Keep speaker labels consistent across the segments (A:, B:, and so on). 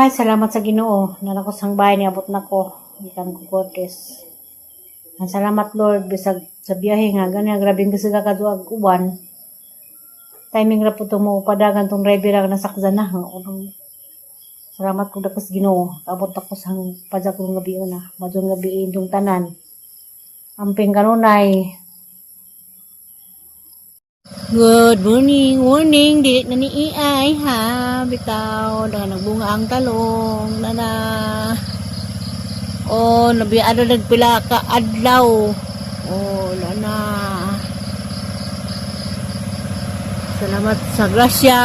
A: Ay, salamat sa Ginoo. Nalakos ang bahay, niabot na ko. Gikan ko Cortes. Ang salamat, Lord, bisag sa biyahe nga gani grabing kasi kaduag uwan. Timing ra po mo padagan tong driver ang nasakdan na. Unang salamat ko dakos Ginoo. Abot ako sa padyak kong gabi una. Madung gabi indong tanan. Amping kanunay. Good morning, morning. Dili na ni iay ha. Bitaw, daga nagbunga ang talong. Nana. Oh, nabiado nagpila ka adlaw. Oh, nana. Salamat sa grasya.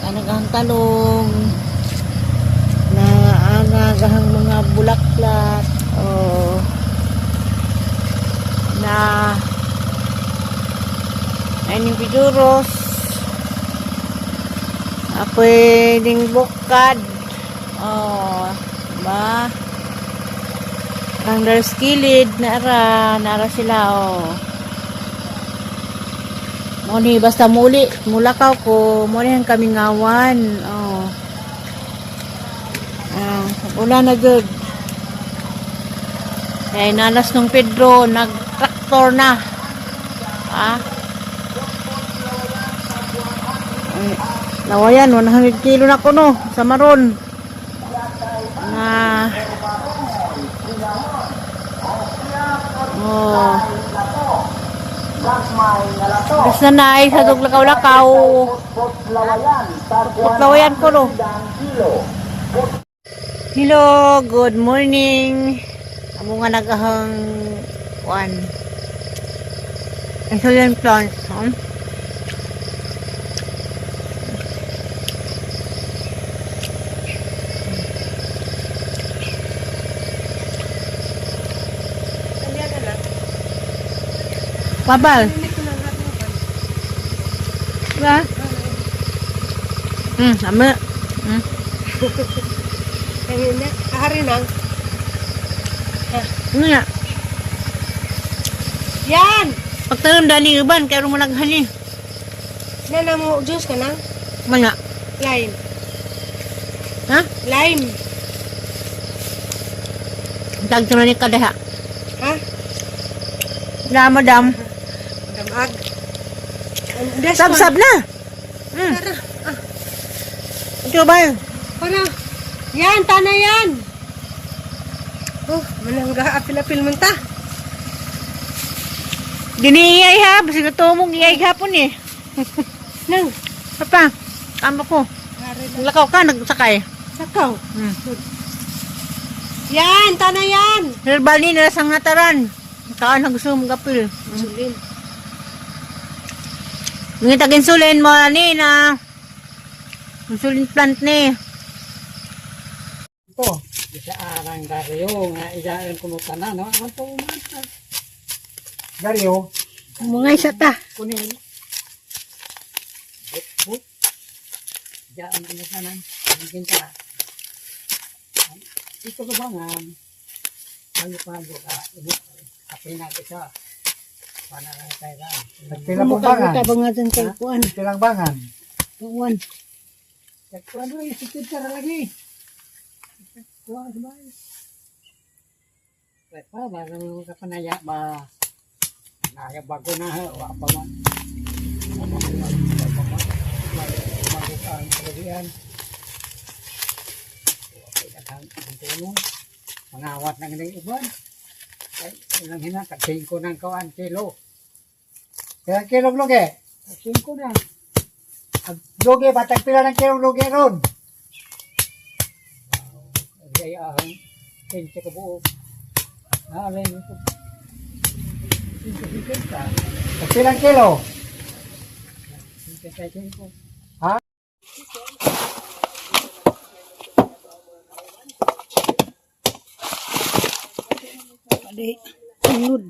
A: Nag ang talong. Na anagahang mga bulaklak. Oh. Na ay ning piduros. Apoy ning bukad. Oh, ba? Ang daras kilid naara, naara sila oh. Mo ni basta muli, mulakaw ko, mo ni ang kamingawan. Oh. Ah, wala na gud. Eh, nalas nung Pedro, nag-traktor na. Ah. Ay, lawayan, 100 kilo na kuno sa maron. Na. Oh. Basta na ay sa lakaw-lakaw. Lawayan ko no. Hello, good morning. Amo nga nagahang kuan. Insulin plant. Huh? Pabal. Ba? Sama.
B: Hari nang.
A: Ano nga?
B: Yan!
A: Pagtalon dali uban kay mo naghani.
B: Nana mo juice ka na?
A: Mana?
B: Lime.
A: Ha?
B: Lime.
A: Tag ni kadaha.
B: Ha?
A: Na madam.
B: Damag. This
A: Sab-sab na.
B: Tara. Ah,
A: Ito ba?
B: para. Yan, tana yan. Oh, manangga apil-apil man ta.
A: Dini iyay ha, basta ito mong iyay hapon eh.
B: Nang.
A: Papa, kamo ko.
B: Hari na.
A: Lakaw ka, nagsakay.
B: Sakaw.
A: Hmm.
B: Yan, tana yan.
A: Herbal ni nila sang nataran. Kaan ang gusto mong gapil.
B: Insulin.
A: Ngitag insulin mo ni na insulin plant ni.
C: Ito, isa arang Dario nga isa ang kumutana no, ang pumata. Dario,
B: Mga isa ta.
C: kunin. But, diyan ang ano kanan, ang ka. Ito ka ba nga? Pago-pago ka, ibu, kape na isa. Para na tayo ka. Nagpilang bangan.
B: Tabang nga dyan kay Kuan.
C: Nagpilang bangan.
B: Kuan.
C: Ano yung sikit ka lagi? Kuha sa bahay. Pa, barang ka panaya ba? Naya bago na, wa pa man. Wa pa man. Bago ka ang kalagian. Wa pa daghang ang tulong. Mangawat na ganing uban. Ay, ilang hina, tag-singko ng kawan kilo. Kaya kilo lugi? Tag-singko na. Ang lugi ba, tagpila ng kilo lugi ron? Ay, ahang 15 ka buo. Naalay mo ko. 50. Tagpilang kilo? 55. Ha?
B: Pwede. Sunod.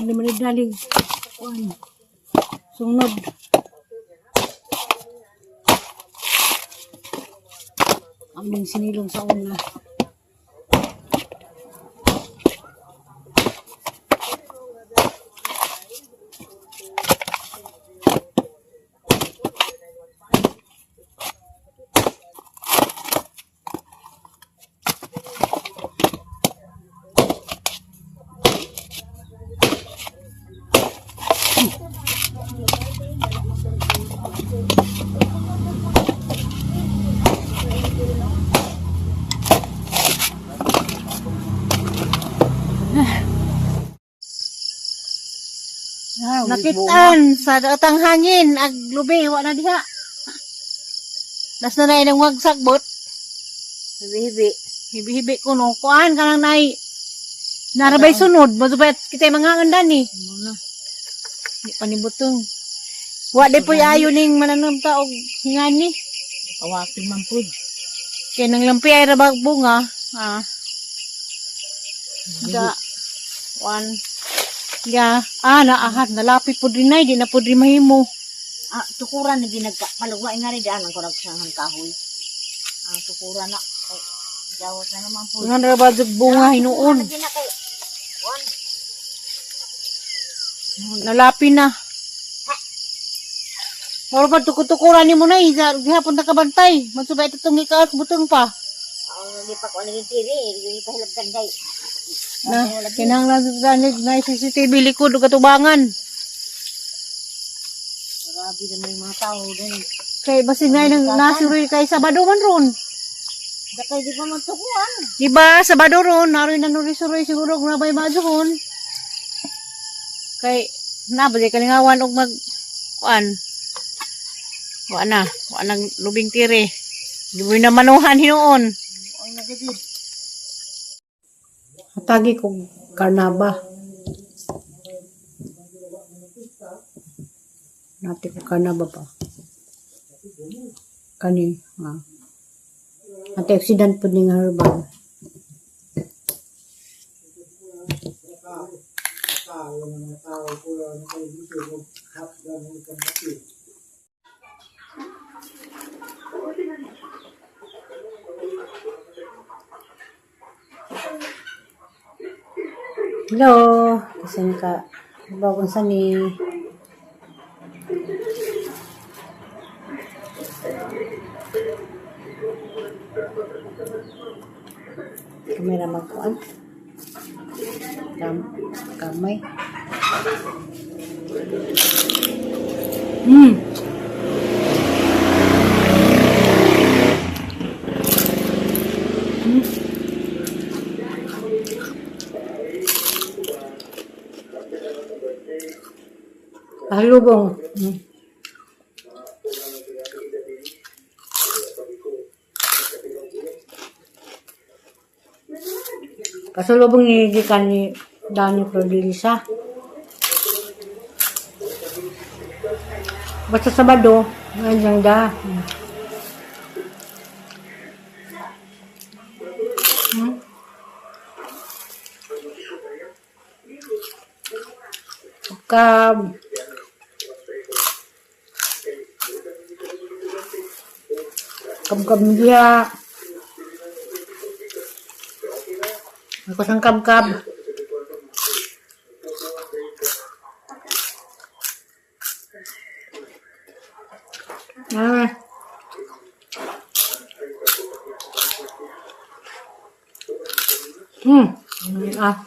A: Hindi man dalig. Kuan. Sunod. Aming sinilong sa una. Nakitaan sa daotang hangin ag lubi wa na diha. Nas na nay nang wagsak bot.
B: Hibi-hibi.
A: Hibi-hibi ko no. Kuan ka nang nay. Narabay sunod. Mazubay kita mga andan ni. Di pa ni butong. Wa di po'y ayo ning mananom ta og hingani.
B: Kawakin man po.
A: Kay nang lampi ay rabag bunga. Ah. Da. One. Ya. Ah, naahat. Nalapit po din ay. Di na po din mahimo.
B: Ah, tukuran na ginagpaluwa nga rin daan ang kurag sa kahoy. Ah, tukuran na. Ay, gawat na naman po.
A: Nga rabag bunga hinuon.
B: Lagi na kay One.
A: Nalapi na. Moro pa tukutukuran ni mo na eh. Gihapon na kabantay. Magsubay ito itong ikaas butong pa.
B: Ang hindi pa ko naging tiri, hindi pa hilabtan day.
A: Na, kinahanglan sa na CCTV likod ug katubangan.
B: Grabe naman yung mga tao din.
A: Kay basin na nang nasuroy kay Sabado man ron.
B: Dakay di pa man tukuan.
A: Di ba Sabado ron, naroy na nuri-suroy siguro kung nabay majuhon. Kay na ba kalingawan og mag kuan. Wa na, wa nang lubing tire. Di mo na manuhan hinuon.
B: Ang nagigid.
A: Hatagi kog karnaba. Nati ko karnaba pa. Kani, ah. Antioxidant po ning herbal. Hello, kasan ka? Bagong sa ni. Kamera magkuan. Kamay. Pahalubong. Kasulubong ni gikan ni Danny Prodilisa. Basta Sabado, ngayon lang da. Kab. Kabkab niya. Ako sang kabkab. Ah. Ah.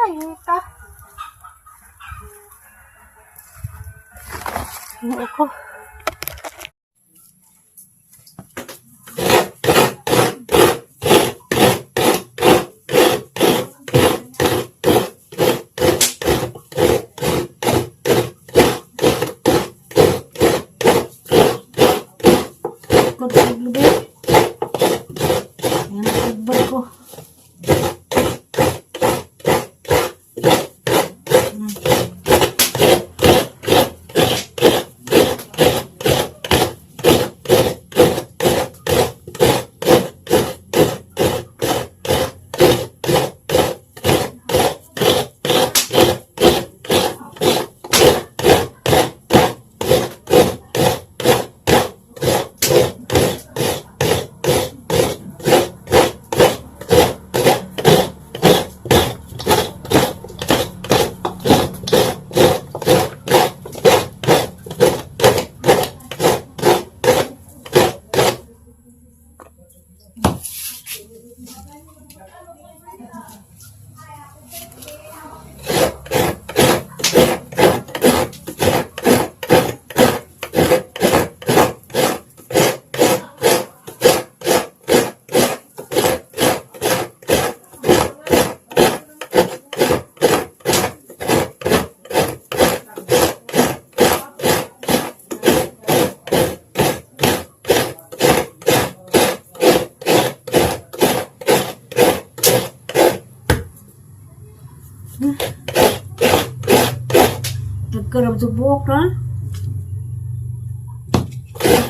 A: Ay, ta. Ano ko? Pagpaglubi. Ayan, pagbag ko. Nagkarab sa buhok na.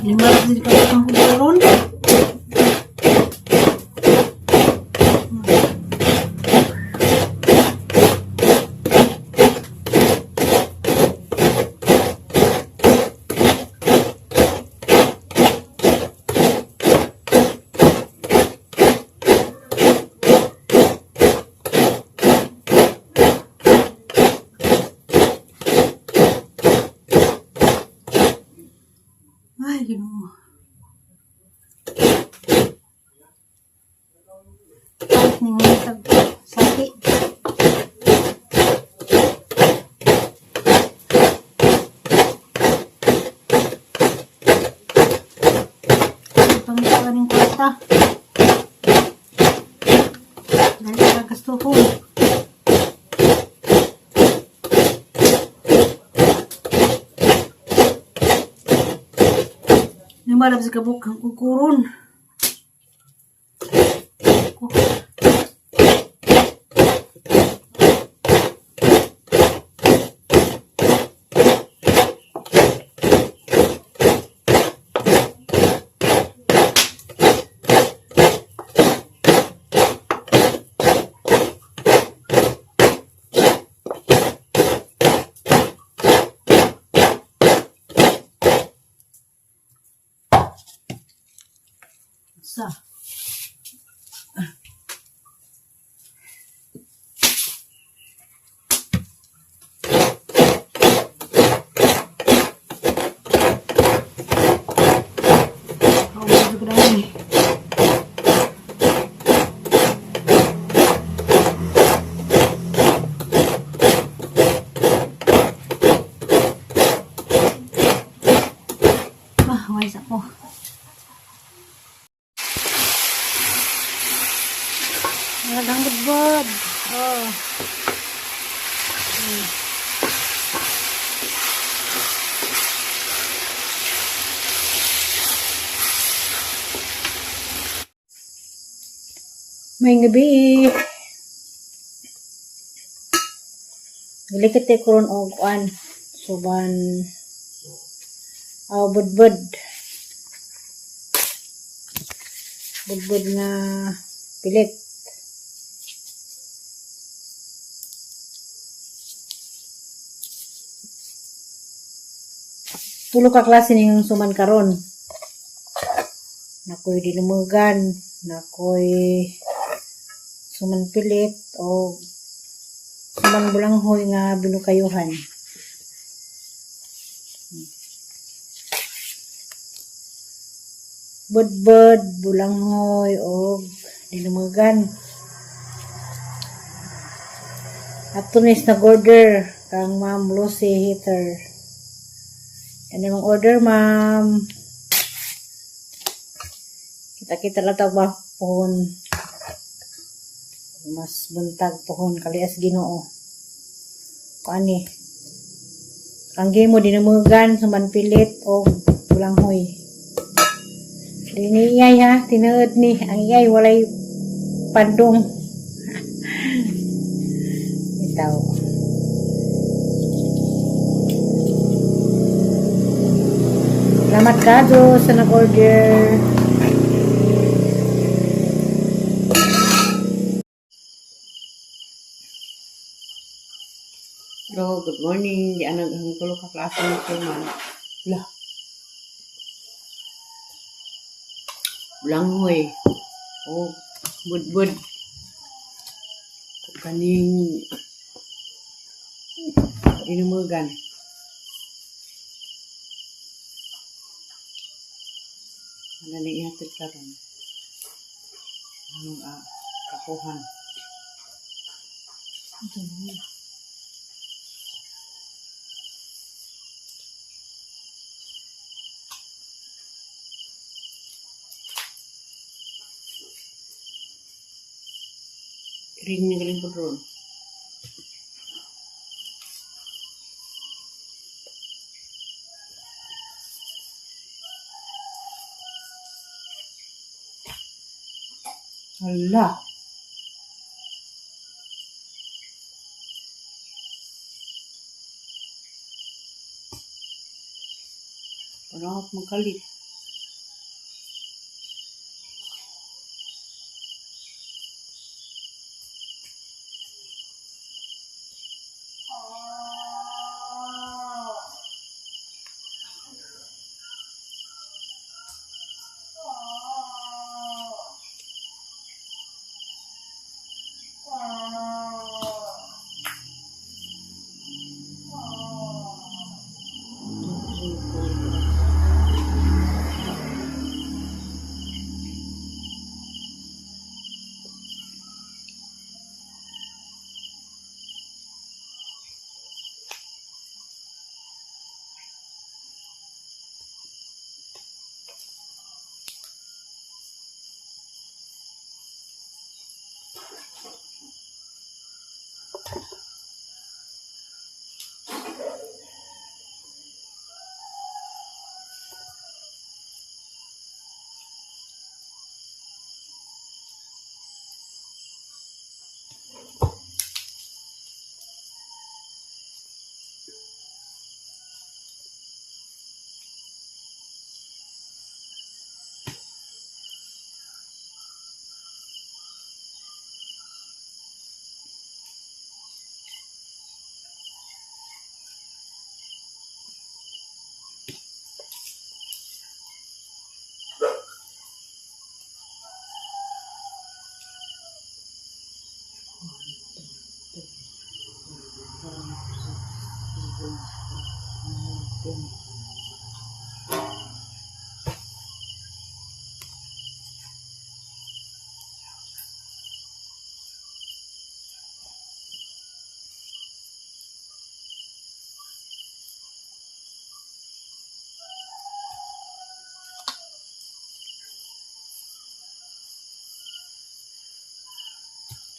A: Lima rin din kayo ang kukuron. Ay, Ginoo. Kahit ni mga saki. Pangita ng kwarta. Dahil sa gasto ko. Lumalab sa kabuk ang kukuron. Ko. Sa. Ako medyo grabe. Ah, wais ako. Talagang budbud. Oh. May gabi. Gilikit ko ron og kuan. Suban aw budbud. Budbud nga pilit. Tulo ka klase ning suman karon. Nakoy dinumugan, nakoy suman pilit o suman bulanghoy nga binukayuhan. Budbud, bulanghoy o dinumugan. Ato ni is nag-order kang Ma'am Lucy Heater. Ano yung order, ma'am? Kita-kita lang tawag ba pohon. Mas buntag pohon kalias Ginoo. Kuani. Ang game mo dinamugan suman pilit o bulanghoy. Dini iyay ha, tinuod ni ang iyay walay pandong. Itaw. Salamat kado sa nag-order.
D: Hello, good morning. Di anag ang tulo ka klase ng tuman. Lah. Langhoy. Oh, budbud. Kaning inumugan. Ano ni ihatid karon? Anong kakuhan? Ring ni galing ko ron. Hala. Panahot magkalit.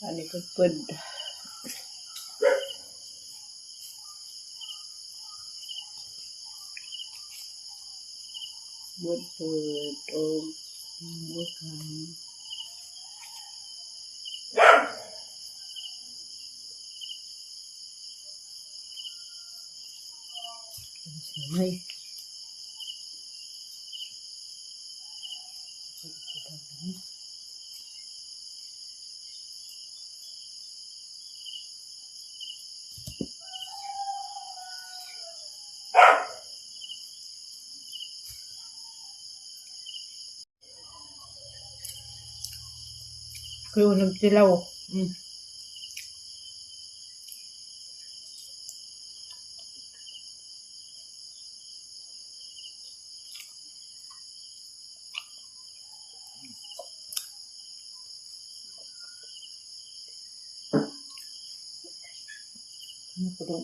D: Ani pud. Budbud og mukan. Ay. Kuya nagtilaw. Ano ko daw?